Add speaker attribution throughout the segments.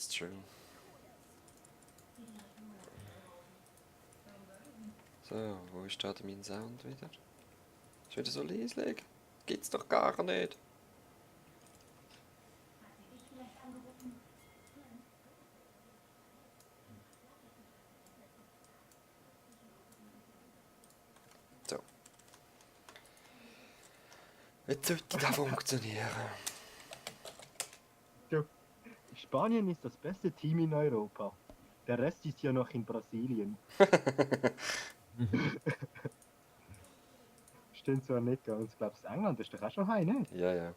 Speaker 1: That's true. So, wo ist da mein Sound wieder? Ist wieder so leislich? Gibt's doch gar nicht. So. Jetzt sollte das funktionieren.
Speaker 2: Ja. Spanien ist das beste Team in Europa. Der Rest ist ja noch in Brasilien. Stimmt zwar nicht ganz. Glaubst du, England ist doch auch schon heim, nicht?
Speaker 1: Ja, ja.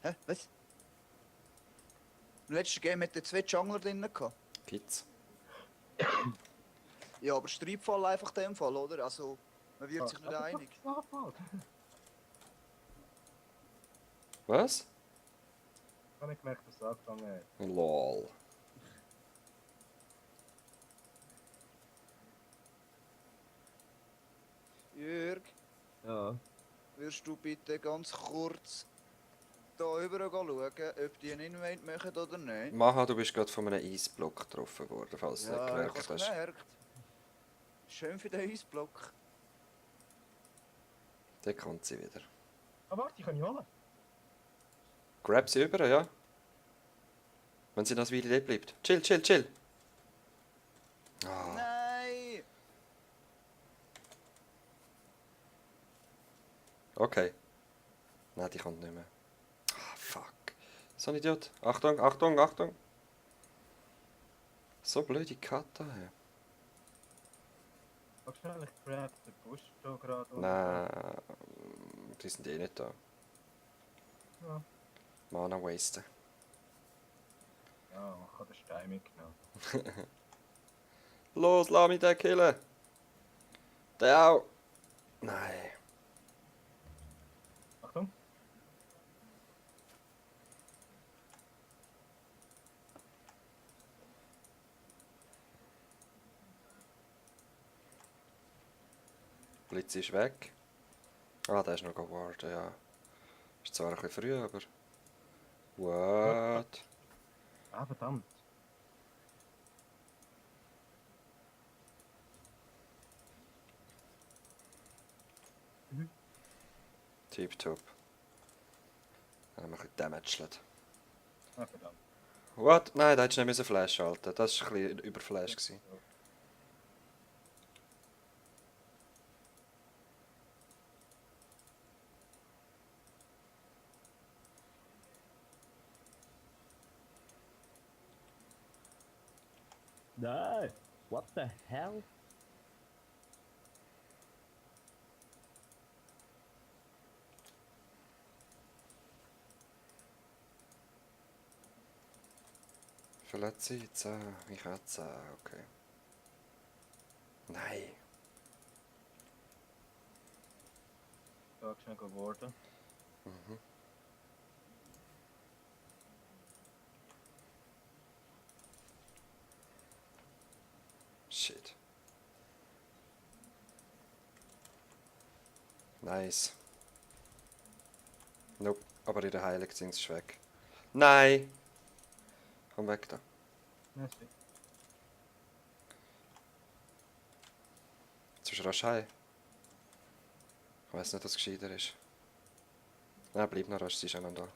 Speaker 3: Hä? Was? Im letzten Game hat er 2 Jungler drin gehabt.
Speaker 1: Gibt's.
Speaker 3: Ja, aber Streitfall einfach in dem Fall, oder? Also, man wird sich nicht einig.
Speaker 1: Was?
Speaker 2: Ich habe nicht gemerkt, dass es angefangen hat.
Speaker 1: Lol.
Speaker 3: Jörg,
Speaker 2: Ja.
Speaker 3: würdest du bitte ganz kurz da rüber schauen, ob die einen Invade machen oder nicht?
Speaker 1: Maha, du bist gerade von einem Eisblock getroffen worden, falls du nicht
Speaker 3: Ja, ich
Speaker 1: gemerkt
Speaker 3: hab's
Speaker 1: hast.
Speaker 3: gemerkt. Schön für den Eisblock.
Speaker 1: Dann kommt sie wieder.
Speaker 2: Ah, warte, ich kann ihn holen.
Speaker 1: Grab sie über, ja? Wenn sie das Weile dort bleibt. Chill, chill, chill. Ah,
Speaker 3: Nein!
Speaker 1: okay. Nein, die kommt nicht mehr. Ah, fuck. So ein Idiot. Achtung, Achtung, Achtung. So blöde Kata. Hey.
Speaker 2: Wahrscheinlich grabt der Busch da gerade.
Speaker 1: Nein, die sind eh nicht da.
Speaker 2: Ja.
Speaker 1: Mana wasten.
Speaker 2: Ja, ich habe den Stein mitgenommen.
Speaker 1: Los, lass mich den killen. Der auch. Nein.
Speaker 2: Achtung.
Speaker 1: Blitz ist weg. Ah, der ist noch geworden, ja. Ist zwar ein bisschen früh, aber... What?
Speaker 2: Ah, verdammt.
Speaker 1: Tipptopp. Dann haben wir ein bisschen damaged.
Speaker 2: Ah, verdammt.
Speaker 1: What? Nein, da hättest du nicht Flash schalten. Das war ein bisschen überflash gewesen.
Speaker 4: No! What the hell?
Speaker 1: Verletze ich 10. Ich auch 10, okay. Nein.
Speaker 2: Da ist schnell geworden.
Speaker 1: Mhm. Shit. Nice. Nope, aber ihre Heilung sind sie weg. Nein! Komm weg da.
Speaker 2: Merci.
Speaker 1: Jetzt bist du rasch heim. Ich weiss nicht, was gescheiter ist. Nein, bleib noch rasch, sie ist auch noch da.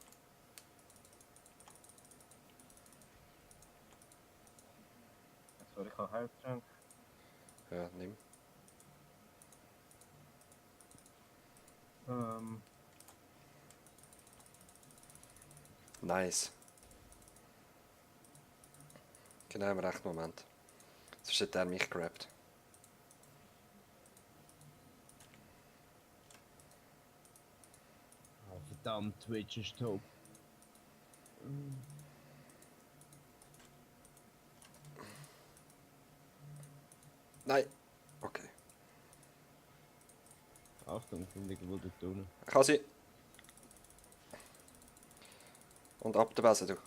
Speaker 2: Sorry, ich habe Heiltrank.
Speaker 1: Ja, nimm. Nice. Genau im rechten Moment. Sonst hat er mich gerappt.
Speaker 4: Oh, verdammt, Twitch ist top.
Speaker 1: Nein! Okay.
Speaker 4: Achtung, finde ich irgendwo dort unten.
Speaker 1: Ich habe sie. Und ab der Base, du.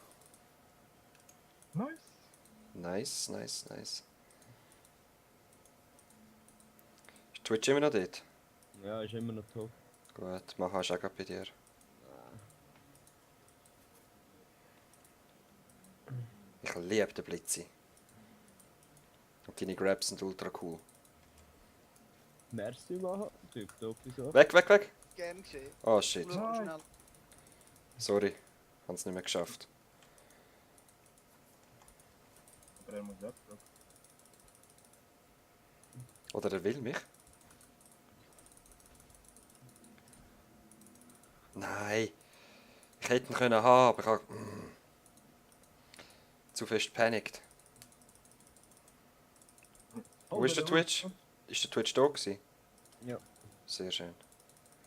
Speaker 2: Nice.
Speaker 1: Nice, nice, nice. Ist Twitch immer noch dort?
Speaker 4: Ja, ist immer noch top.
Speaker 1: Gut, mach hast auch gerade bei dir. liebe den Blitzi. Und deine Grabs sind ultra cool.
Speaker 4: Merci machen. Tipptopp so.
Speaker 1: Weg, weg, weg!
Speaker 3: Gern geschehen.
Speaker 1: Oh shit.
Speaker 3: Schau
Speaker 2: Nein.
Speaker 3: schnell.
Speaker 1: Sorry. Hab's nicht mehr geschafft.
Speaker 2: Aber er muss jetzt zurück.
Speaker 1: Oder er will mich? Nein. Ich hätte ihn können haben, aber ich habe... Zu fest panikt. Wo ist der Twitch? Ist der Twitch da gewesen?
Speaker 4: Ja.
Speaker 1: Sehr schön.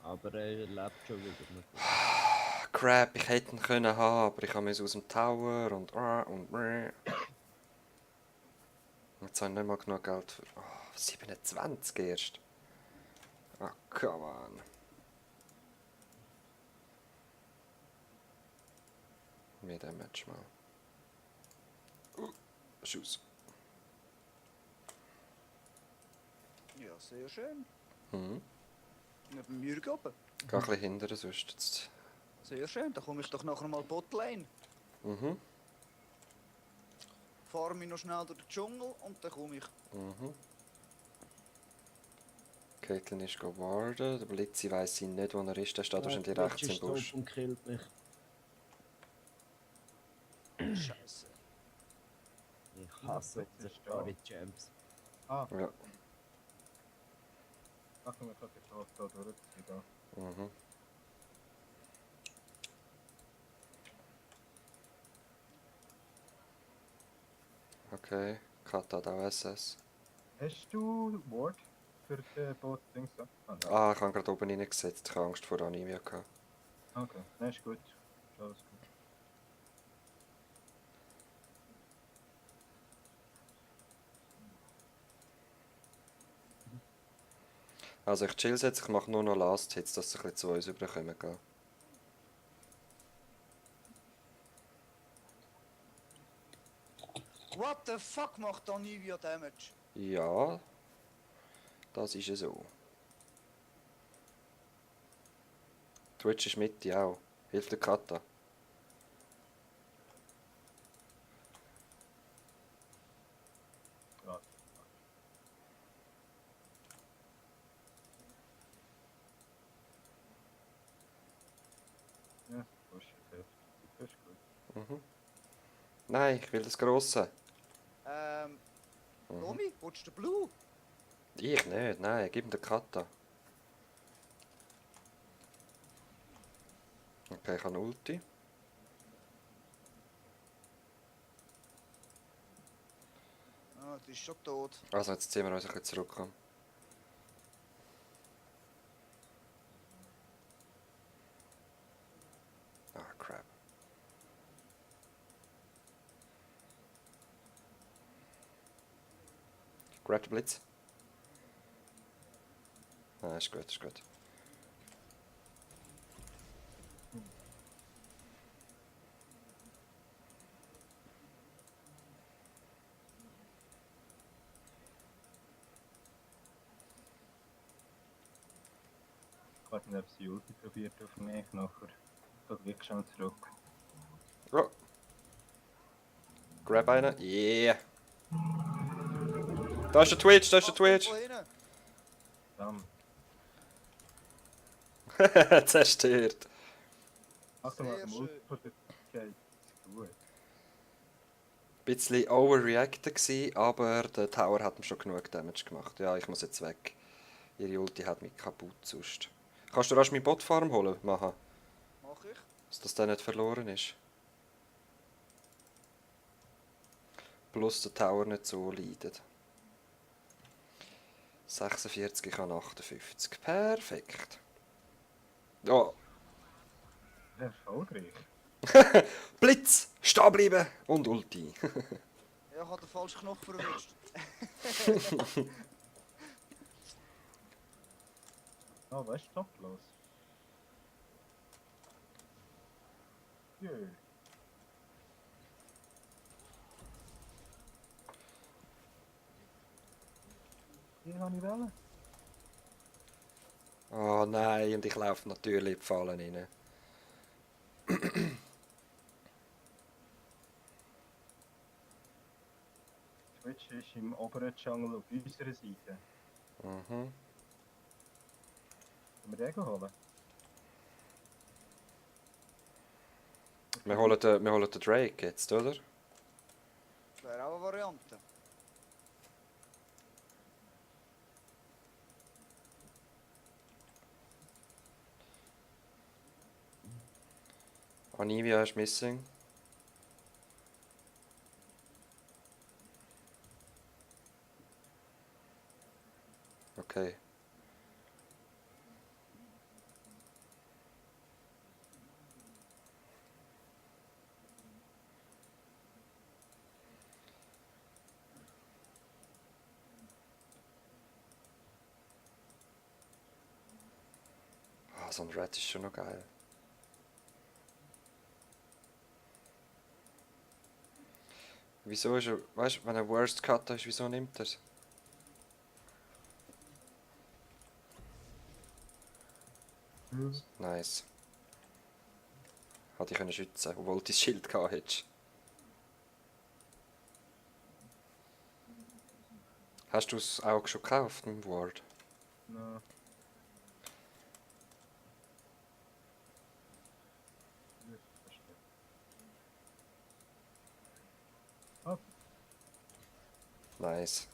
Speaker 4: Aber er lebt schon wieder.
Speaker 1: Crap, ich hätte ihn können haben, aber ich habe aus dem Tower und... Jetzt habe ich nicht mal genug Geld für... Oh, 27 erst. Ah, come on. Mehr Damage mal. Schuss.
Speaker 3: Ja, sehr schön.
Speaker 1: Mhm.
Speaker 3: Neben Jürgen oben.
Speaker 1: Geh ein bisschen hinterher, sonst... Jetzt.
Speaker 3: Sehr schön, dann komme ich doch nachher mal Botlane.
Speaker 1: Mhm.
Speaker 3: Fahre mich noch schnell durch den Dschungel und dann komme ich.
Speaker 1: Mhm. Caitlyn ist warden. Der Blitzi weiss nicht, wo er ist. Der steht wahrscheinlich rechts im Busch.
Speaker 4: Und killt mich.
Speaker 3: Scheiße.
Speaker 4: Ich hasse
Speaker 2: Das ist
Speaker 4: Safari Champs.
Speaker 2: Ah,
Speaker 1: Ja.
Speaker 2: Achtung, ich habe geschafft, da durchzuziehen.
Speaker 1: Mhm. Okay. Kat hat auch SS.
Speaker 2: Hast du Ward für den Boot-Dings? Nein.
Speaker 1: Ah, ich habe gerade oben reingesetzt. Ich habe Angst vor Anivia gehabt.
Speaker 2: Okay, nein, ist gut. Ist alles gut.
Speaker 1: Also ich chill jetzt, ich mache nur noch Last Hits, dass sie ein bisschen zu uns rüberkommen. Gell?
Speaker 3: What the fuck macht Anivia Damage?
Speaker 1: Ja, das ist es so. Twitch ist Mitte auch. Hilft der Kata.
Speaker 2: Ja. Ja, das ist gut.
Speaker 1: Mhm. Nein, ich will das Grosse. Mhm.
Speaker 3: Romy, willst du den Blue?
Speaker 1: Ich nicht, nein, gib ihm den Kata. Okay, ich habe Ulti.
Speaker 3: Ah, die ist schon tot.
Speaker 1: Also jetzt ziehen wir uns ein bisschen zurück. Ah, crap. Grab den Blitz. Ah, ist gut, ist gut.
Speaker 2: Ich weiß nicht, ob sie Ulti probiert auf mich nachher. Das geht schon zurück.
Speaker 1: Oh. Grab einen. Yeah. Da ist der Twitch, da ist der Twitch.
Speaker 3: Von hinten.
Speaker 2: Dann.
Speaker 1: Zerstört.
Speaker 2: Achtung,
Speaker 3: Sehr
Speaker 2: warte,
Speaker 3: schön.
Speaker 2: Multiple geht gut.
Speaker 1: Bisschen overreacted gsi, aber der Tower hat ihm schon genug Damage gemacht. Ja, ich muss jetzt weg. Ihre Ulti hat mich kaputt sonst. Kannst du rasch meinen Botfarm holen, machen?
Speaker 3: Mach ich.
Speaker 1: Dass der nicht verloren ist. Plus der Tower nicht so leidet. 46, ich habe 58. Perfekt. Ja.
Speaker 2: Erfolgreich.
Speaker 1: Blitz! Stehen bleiben! Und Ulti.
Speaker 3: Ja, ich habe den falschen Knopf verwischt.
Speaker 2: Oh, was ist top los? Jö. Die habe ich wählen.
Speaker 1: Oh nein, und ich laufe natürlich in die Fallen rein.
Speaker 2: Twitch ist im oberen Jungle auf unserer Seite.
Speaker 1: Mhm.
Speaker 2: Können wir den holen?
Speaker 1: Wir holen den Drake jetzt, oder?
Speaker 3: Wäre auch eine Variante.
Speaker 1: Anivia is missing. Okay. Ah, so ein Red ist schon noch geil. Wieso ist er, weißt du, wenn er Worst Cut ist, wieso nimmt er es? Nice. Hätte ich können schützen, obwohl du das Schild gehabt hättest. Hast du es auch schon gekauft im Ward?
Speaker 2: Nein.
Speaker 1: Nice.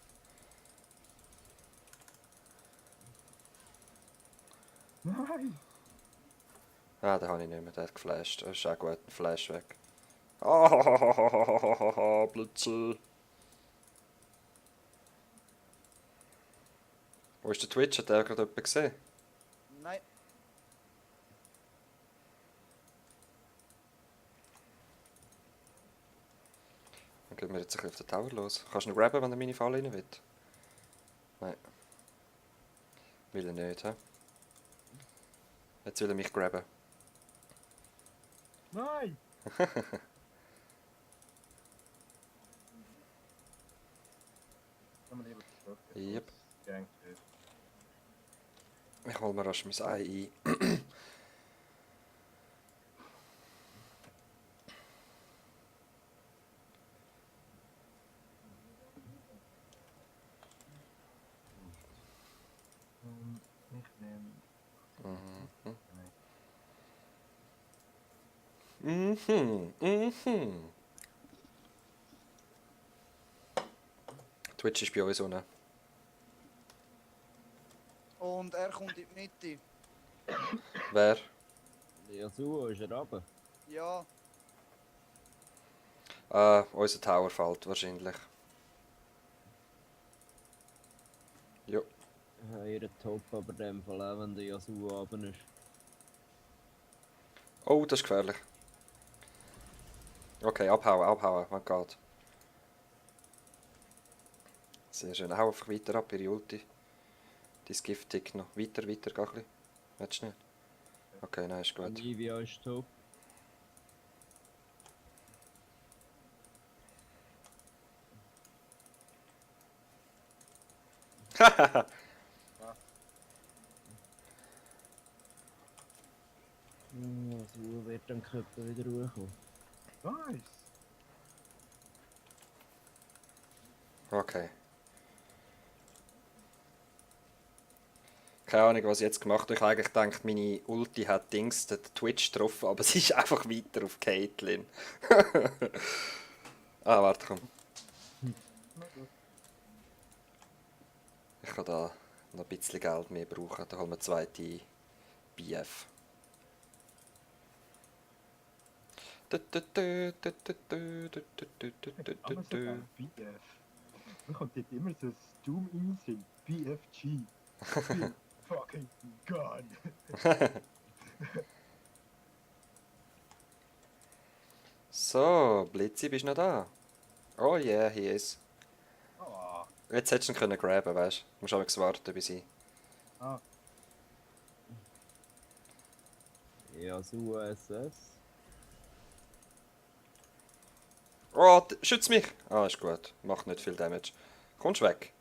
Speaker 2: Nein!
Speaker 1: Ah, den habe ich nicht mehr, der hat geflasht. Das ist auch gut, ein Flash weg. Ah, Blitze. Wo ist der Twitch? Hat der gerade jemand gesehen?
Speaker 3: Nein,
Speaker 1: Dann gehen wir jetzt ein bisschen auf den Tower los. Kannst du ihn grabben, wenn er meine Falle rein will? Nein. Will er nicht, hä? Jetzt will er mich grabben.
Speaker 2: Nein! Kann man lieber zurück.
Speaker 1: Yep.
Speaker 2: Gang wird.
Speaker 1: Ich hol mir rasch mein Ei ein.
Speaker 2: Ich nehme. Twitch ist bei uns unten.
Speaker 3: und er kommt in die Mitte.
Speaker 1: Wer?
Speaker 4: Yasuo ist er runter.
Speaker 3: Ja,
Speaker 1: Unser Tower fällt wahrscheinlich. Jo.
Speaker 4: Ihr Top, aber in dem Fall auch, wenn der Yasuo runter ist.
Speaker 1: Oh, das ist gefährlich. Okay, abhauen, mein Gott. Sehr schön. Hau einfach weiter ab, ihre Ulti. Dein Gift tickt noch. Weiter, geh ein bisschen. Willst du nicht? Okay, nein, ist gut.
Speaker 4: Olivia ist top. Yasuo wird dann Köpfe wieder hochkommen.
Speaker 2: Nice!
Speaker 1: Okay. Keine Ahnung, was ich jetzt gemacht habe. Ich habe eigentlich gedacht, meine Ulti hat Dings, den Twitch getroffen, aber sie ist einfach weiter auf Caitlyn. Ah, warte, komm. Ich kann da noch ein bisschen Geld mehr brauchen. Da holen wir zweite BF.
Speaker 2: Amazon BF. Man kommt dort immer so ein Doom in Sinn. BFG. Big fucking gun.
Speaker 1: So, Blitzi, bist du noch da? Oh yeah, he is.
Speaker 2: Ah.
Speaker 1: Jetzt hättest du ihn können graben, weißt du? Du musst aber warten, bis ich...
Speaker 2: Ah.
Speaker 4: Yasuo SS.
Speaker 1: Oh, schütz mich! Ah, ist gut. Macht nicht viel Damage. Kommst du weg?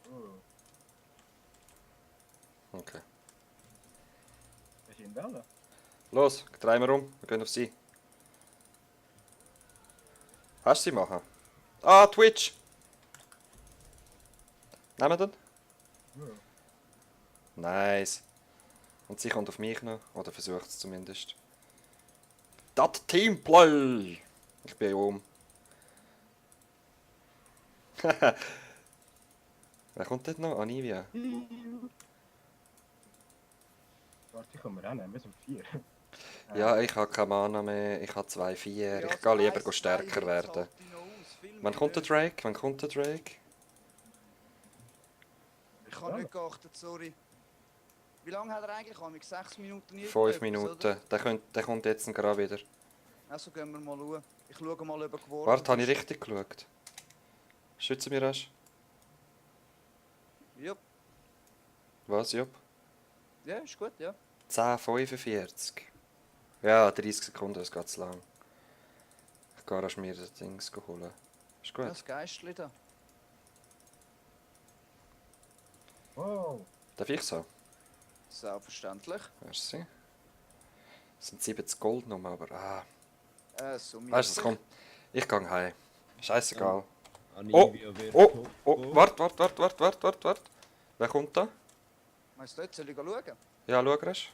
Speaker 2: Oh.
Speaker 1: Okay.
Speaker 2: Hast du ihn wählen?
Speaker 1: Los, drehen wir um. Wir gehen auf sie. Hast du sie machen? Ah, Twitch! Nehmen wir den?
Speaker 2: Ja.
Speaker 1: Nice. Und sie kommt auf mich noch. Oder versucht es zumindest. Das Teamplay! Ich bin oben. Wer kommt dort noch? Anivia.
Speaker 2: Warte, ich komme rennen, wir sind 4.
Speaker 1: Ja, ich habe keine Mana mehr. Ich habe 2-4.
Speaker 3: Ja,
Speaker 1: Ich
Speaker 3: also
Speaker 1: gehe lieber
Speaker 3: 1, 2
Speaker 1: stärker
Speaker 3: Hits
Speaker 1: werden.
Speaker 3: halt dich noch aus, viel
Speaker 1: Wann
Speaker 3: mehr
Speaker 1: kommt der
Speaker 3: nicht.
Speaker 1: Drake? Wann kommt der Drake?
Speaker 3: Ich habe nicht geachtet, sorry. Wie lange hat er eigentlich? Habe ich 6 Minuten nie
Speaker 1: 5 Minuten. Der kommt jetzt gerade wieder.
Speaker 3: Also gehen wir mal schauen. Ich schaue mal, ob er geworden
Speaker 1: Warte, habe ich
Speaker 3: ist.
Speaker 1: richtig geschaut? Schütze mir das?
Speaker 3: Jupp.
Speaker 1: Was, Jupp?
Speaker 3: Ja, ist gut, ja.
Speaker 1: 10,45. Ja, 30 Sekunden, das geht zu lang. Ich gehe rasch mir das Dings holen. Ist gut.
Speaker 3: Das Geistli da.
Speaker 2: Wow.
Speaker 1: Darf ich so?
Speaker 3: Selbstverständlich.
Speaker 1: Merci. Es sind 70 Gold noch, aber
Speaker 3: So
Speaker 1: weißt du, komm. Ich gehe heim. Scheißegal.
Speaker 4: Anivia wird
Speaker 1: Oh,
Speaker 4: top.
Speaker 1: oh, warte. Wer kommt da?
Speaker 3: Meinst du, dort soll ich schauen?
Speaker 1: Ja, schau rasch.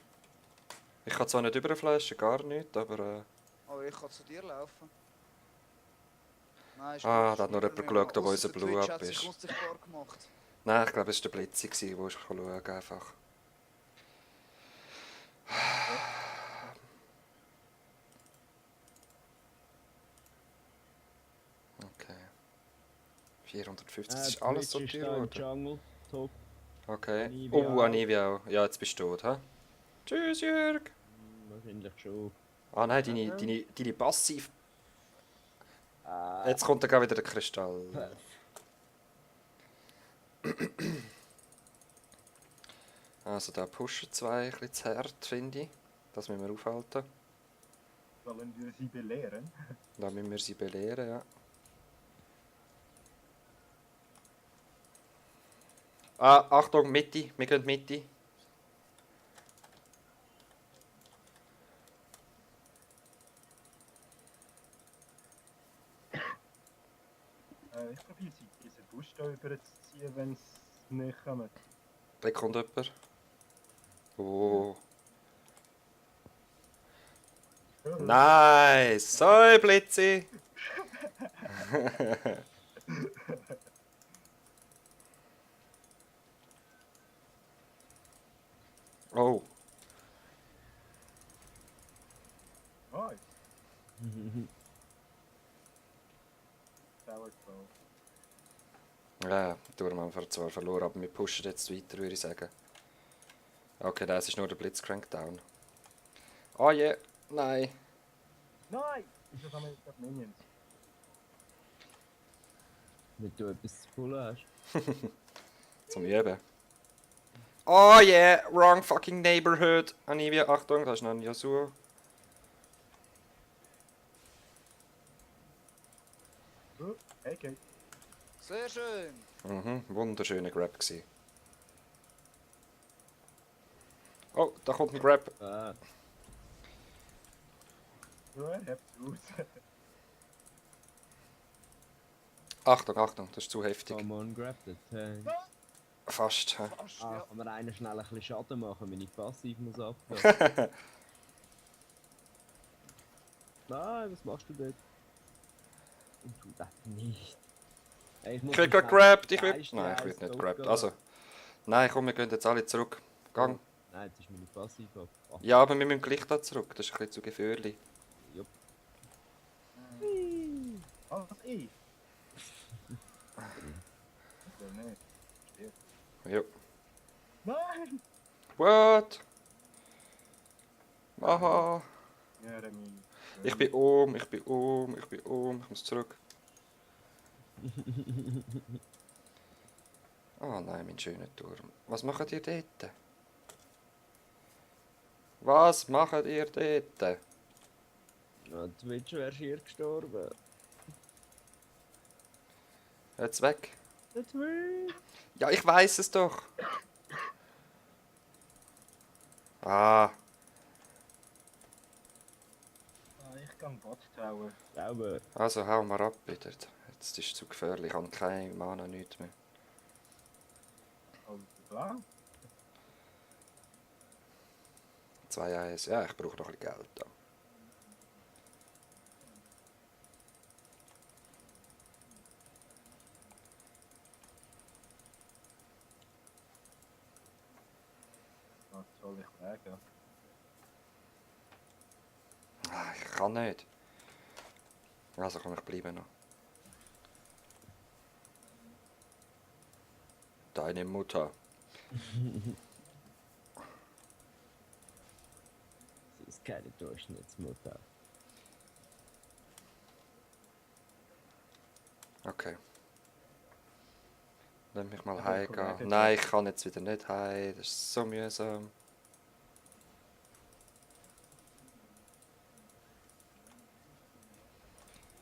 Speaker 1: Ich kann zwar nicht überflashen, gar nicht, aber
Speaker 3: Oh, ich kann zu dir laufen. Nein, ist
Speaker 1: Ah,
Speaker 3: gut,
Speaker 1: da hat noch
Speaker 3: niemand
Speaker 1: jemand
Speaker 3: mehr.
Speaker 1: geschaut, ob
Speaker 3: Ausser
Speaker 1: unser
Speaker 3: der
Speaker 1: Blue
Speaker 3: Twitch
Speaker 1: Up
Speaker 3: hat sich
Speaker 1: ist.
Speaker 3: unsichtbar gemacht.
Speaker 1: Nein, ich glaube, es war der Blitzi, wo ich schauen kann, einfach. Okay. 450, das ist alles so
Speaker 4: Twitch ist
Speaker 1: teuer
Speaker 4: da im
Speaker 1: geworden.
Speaker 4: Jungle. Top.
Speaker 1: Okay.
Speaker 4: Anivia auch.
Speaker 1: Anivia auch. Ja, jetzt bist du tot, hä? Tschüss, Jörg!
Speaker 4: Wahrscheinlich schon.
Speaker 1: Ah nein, deine Passiv...
Speaker 4: Ah,
Speaker 1: Jetzt kommt dann wieder der Kristall. Also da pushen zwei ein bisschen zu hart, finde ich. Das müssen wir aufhalten.
Speaker 2: Sollen wir sie belehren?
Speaker 1: Da müssen wir sie belehren, ja. Ah, Achtung, Mitte. Wir gehen Mitte.
Speaker 2: Ich probiere sie diesen Busch da überzuziehen, wenn sie nicht kommen.
Speaker 1: Da kommt jemand. Oh. Nice! So, Blitzi! Oh.
Speaker 2: Nice. Tower Pro.
Speaker 1: Ja, Turm haben zwar verloren, aber wir pushen jetzt weiter, würde ich sagen. Okay, das ist nur der Blitzcrank-Down. Oh je, nein.
Speaker 2: Nein! Wieso haben wir jetzt gerade Minions?
Speaker 4: Wenn du etwas zu pullen hast.
Speaker 1: Zum Üben. Oh yeah, wrong fucking neighborhood. Anivia, Achtung, da ist noch ein Yasuo.
Speaker 2: Okay.
Speaker 3: Sehr schön.
Speaker 1: Mhm, wunderschöner Grab gewesen. Oh, da kommt ein Grab.
Speaker 4: Ah,
Speaker 2: So, er habt's aus.
Speaker 1: Achtung, Achtung, das ist zu heftig.
Speaker 4: come on, grab it. Hey.
Speaker 1: Fast. Hä?
Speaker 3: Fast,
Speaker 4: Ah,
Speaker 3: ja.
Speaker 4: kann man einen schnell ein bisschen Schaden machen, meine Passiv muss abgehen. Nein, was machst du dort? Und tu das nicht. Hey,
Speaker 1: Ich
Speaker 4: muss
Speaker 1: werde
Speaker 4: mich
Speaker 1: gerade grabbed, ich
Speaker 4: schnell
Speaker 1: werde... Nein, ich werde nicht
Speaker 4: Geist
Speaker 1: grabbed.
Speaker 4: aufgehen
Speaker 1: Also, nein, komm, wir gehen jetzt alle zurück. Gang.
Speaker 4: lassen. Nein, jetzt ist meine Passiv ab. Ach,
Speaker 1: Ja, aber wir müssen gleich da zurück, das ist ein bisschen zu gefährlich.
Speaker 4: jupp.
Speaker 2: Was ich? Ich will nicht. Stirb.
Speaker 1: Ja.
Speaker 2: Nein!
Speaker 1: What? Aha.
Speaker 2: Jeremy.
Speaker 1: Ich bin oben, ich bin oben, ich bin oben, ich muss zurück. Oh nein, mein schöner Turm. Was macht ihr dort? Was macht ihr dort?
Speaker 4: Ja, Twitch wärst hier gestorben.
Speaker 1: Jetzt weg.
Speaker 4: Der Twitch!
Speaker 1: Ja, ich weiß es doch. Ah,
Speaker 2: Ich kann Bot Tower.
Speaker 4: Sauber.
Speaker 1: also hau mal ab bitte. Jetzt ist es zu gefährlich, ich habe keine Mana, nichts mehr.
Speaker 2: Klar.
Speaker 1: 2-1. Ja, ich brauche noch ein bisschen Geld da.
Speaker 2: Was soll ich sagen?
Speaker 1: Ah, ich kann nicht. Also kann ich bleiben noch. Deine Mutter.
Speaker 4: Sie ist keine Durchschnittsmutter.
Speaker 1: Okay. Lass mich mal
Speaker 2: Aber
Speaker 1: heim
Speaker 2: ich komme
Speaker 1: gehen.
Speaker 2: auch
Speaker 1: Nein,
Speaker 2: jetzt.
Speaker 1: ich kann jetzt wieder nicht heim. Das ist so mühsam.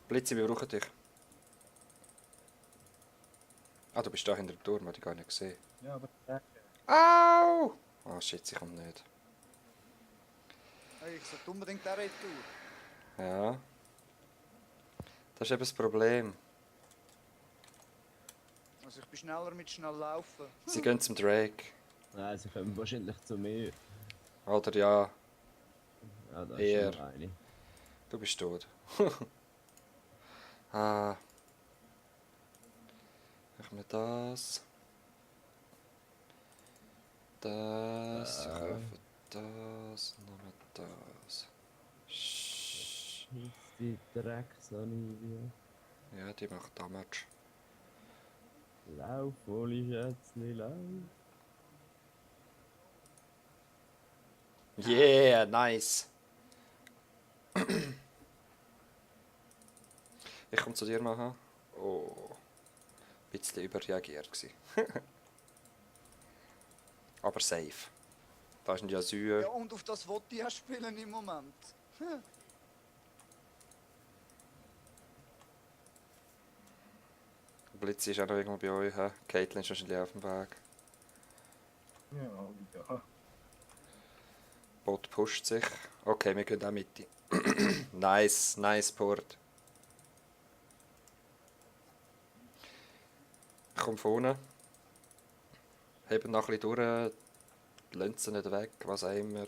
Speaker 1: Blitzi, wir brauchen dich. Ah, du bist da hinter dem Turm, habe ich gar nicht gesehen.
Speaker 2: Ja, aber sag.
Speaker 1: Au! Ah, shit, ich komme nicht.
Speaker 3: Hey, ich sollte unbedingt der Retour.
Speaker 1: Ja. Das ist eben das Problem.
Speaker 3: Also ich bin schneller mit schnell laufen.
Speaker 1: Sie gehen zum Drake.
Speaker 4: Nein, sie kommen wahrscheinlich zu mir.
Speaker 1: Oder ja,
Speaker 4: Ja, da ist
Speaker 1: Eher.
Speaker 4: schon eine.
Speaker 1: du bist tot. Ah. Machen wir das. Das. Ich kaufe das. Nehmen das. Sch-
Speaker 4: Ist die Drecksanivia.
Speaker 1: Ja, die macht Damage.
Speaker 4: Lauf, Oli Schätzli, lauf.
Speaker 1: Yeah, nice. Ich komme zu dir machen. Oh. Ein bisschen überreagiert gsi. Aber safe. Da ist ein Yasuo.
Speaker 3: Ja, und auf das wollte ich ja spielen im Moment.
Speaker 1: Blitz ist auch noch irgendwo bei euch. He? Caitlyn ist wahrscheinlich auf dem Weg.
Speaker 2: Ja, ja.
Speaker 1: Bot pusht sich. Okay, wir gehen auch mit. Nice, nice Port. Ich komme von unten. Heben noch ein bisschen durch. Lassen sie nicht weg, was auch immer.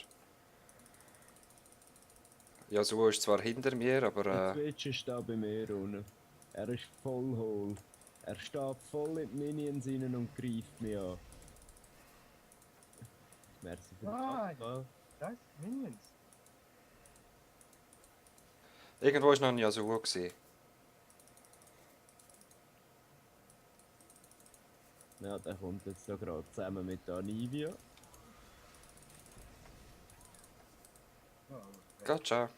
Speaker 1: Yasuo ist zwar hinter mir,
Speaker 4: Der
Speaker 1: aber
Speaker 4: Twitch ist da bei mir unten. Er ist voll hohl. Er steht voll in die Minions rein und greift mich an. Merci für den
Speaker 2: Ah,
Speaker 4: Podcast.
Speaker 2: Das Minions.
Speaker 1: irgendwo war noch ein Yasuo. Gewesen.
Speaker 4: Ja, der kommt jetzt da gerade zusammen mit der Anivia.
Speaker 2: Ja,
Speaker 1: Gotcha.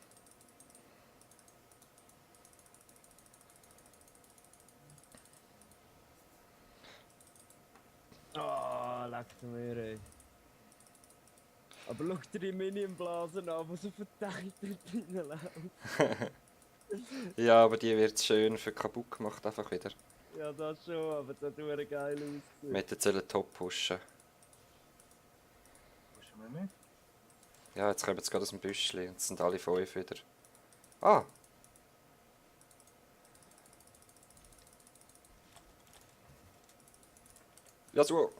Speaker 4: Ah, leckt mir, ey. Aber schau dir die Minion-Blasen an, die so verteilt dort reinlaufen.
Speaker 1: Ja, aber die wird schön für kaputt gemacht, einfach wieder.
Speaker 4: Ja, das schon, aber das hat verdammt geil ausgesehen.
Speaker 1: Wir hätten sollen top pushen.
Speaker 2: pushen wir mit.
Speaker 1: Ja, jetzt kommen sie gerade aus dem Büschli und es sind alle 5 wieder. Ah! Yasuo!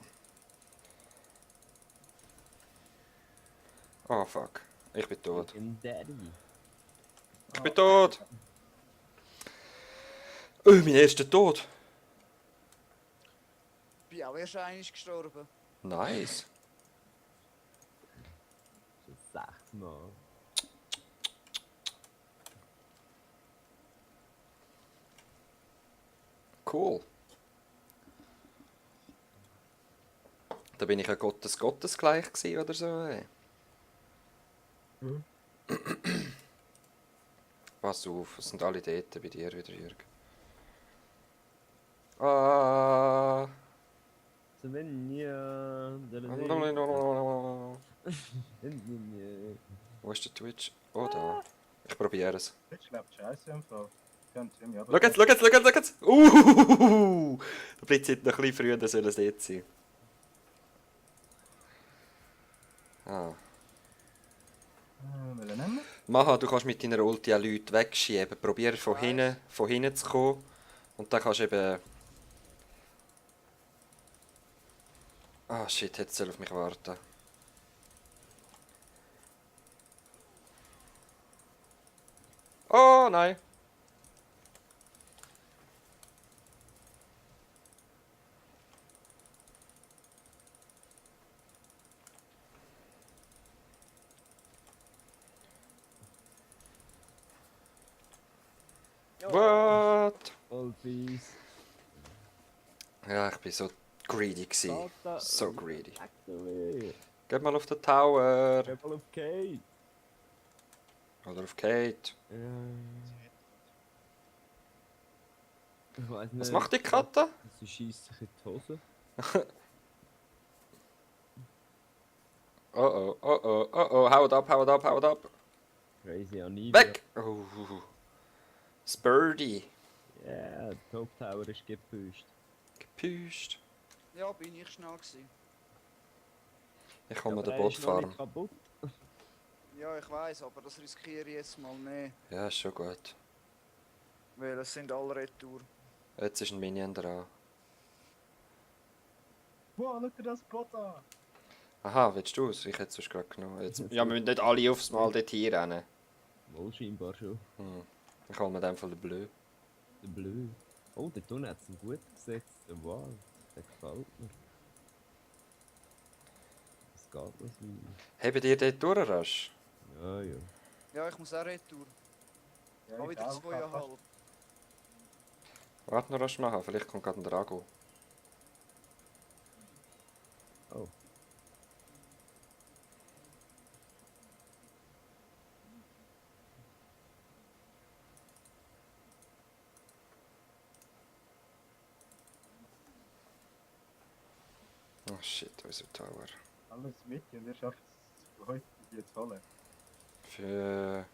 Speaker 1: Oh fuck. Ich bin tot.
Speaker 4: Im Daddy.
Speaker 1: Ich bin tot! Oh, mein erster Tod!
Speaker 3: Ich bin auch erst einmal gestorben.
Speaker 1: Nice!
Speaker 4: Schon 6 Mal.
Speaker 1: Cool. Da bin ich ja Gottesgleich gewesen oder so. Ey.
Speaker 2: Mhm.
Speaker 1: Pass auf, es sind alle dort bei dir wieder, Jürg. Ah.
Speaker 4: Svenja.
Speaker 1: Wo ist der Twitch? Oh, da. Ich probiere es.
Speaker 2: Jetzt schleppt Scheiße im Fall. Kann Timmy aber.
Speaker 1: Schau jetzt, schau jetzt, schau jetzt, schau jetzt! Der Blitz hätte noch ein bisschen früher sollen es dort sein. Ah.
Speaker 2: Welchen nehmen wir?
Speaker 1: Maha, du kannst mit deiner Ulti auch Leute wegschieben. Probier von hinten zu kommen. Und dann kannst du eben... Ah shit, jetzt soll auf mich warten. Oh nein! What?
Speaker 4: Voll fies.
Speaker 1: Ja, ich bin so greedy gsi.
Speaker 4: Tata,
Speaker 1: So greedy.
Speaker 4: Leck doch mir.
Speaker 1: Geht mal auf den Tower.
Speaker 4: Geh mal auf Kate.
Speaker 1: Oder auf Kate.
Speaker 4: Ich weiss nicht.
Speaker 1: Was macht die Katze?
Speaker 4: Sie schießt sich in die Hose.
Speaker 1: Oh oh, oh oh, oh oh, haut ab, haut ab, haut ab.
Speaker 4: Crazy Anivia.
Speaker 1: Weg! Oh, Spurdy.
Speaker 4: Yeah, Top Tower ist gepusht.
Speaker 1: Gepusht.
Speaker 3: Ja, bin ich schnell gewesen.
Speaker 1: Ich komme
Speaker 4: Aber
Speaker 1: der
Speaker 4: er ist noch
Speaker 1: Botfarm.
Speaker 4: nicht kaputt.
Speaker 3: Ja, ich weiß, aber das riskiere ich jetzt mal nicht.
Speaker 1: Ja, ist schon gut.
Speaker 3: Weil es sind alle Retour.
Speaker 1: Jetzt ist ein Minion dran.
Speaker 2: Wow, schau dir das Bot an!
Speaker 1: Aha, willst du es? Ich hätte es sonst gerade genommen. Jetzt, ja, wir müssen nicht alle aufs Mal dort hier rennen.
Speaker 4: Wohl scheinbar schon.
Speaker 1: Ich hole mir in dem Fall den Bleu.
Speaker 4: Der Bleu. Oh, der Ton hat es ihm gut gesetzt. Der Wow, der gefällt mir. Das geht noch so.
Speaker 1: Haben dir dort durch, Rasch?
Speaker 4: Ja, ja.
Speaker 3: Ja, ich muss auch Retour.
Speaker 2: Ja,
Speaker 3: Auch
Speaker 2: ich
Speaker 3: wieder
Speaker 2: auch, fast.
Speaker 3: 2,5.
Speaker 1: Warte noch rasch machen, vielleicht kommt gerade ein Drago.
Speaker 4: Oh.
Speaker 1: Oh shit, unser Tower.
Speaker 2: Alles mit und er schafft es heute, die zu holen.
Speaker 1: Für...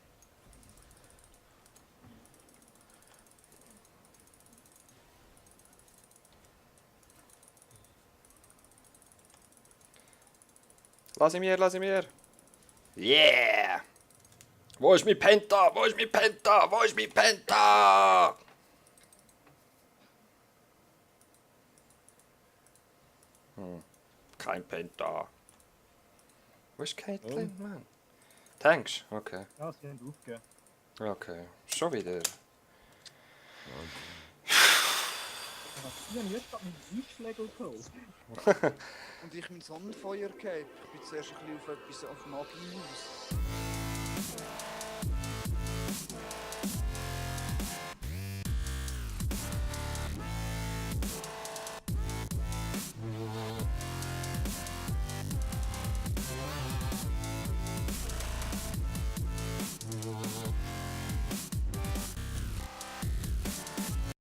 Speaker 1: Lass ihn mir, lass ihn mir! Yeah! Wo ist mein Penta? Wo ist mein Penta? Wo ist mein Penta? Kein Penta. Wo ist Caitlyn, Mann? Thanks? Okay.
Speaker 2: Ja, sie haben aufgegeben.
Speaker 1: Okay. Schon wieder.
Speaker 2: Ich habe jetzt gerade mit Einschlägen geholt.
Speaker 3: Und ich mein Sonnenfeuer gehabt. Ich bin zuerst ein bisschen auf etwas auf Magie aus.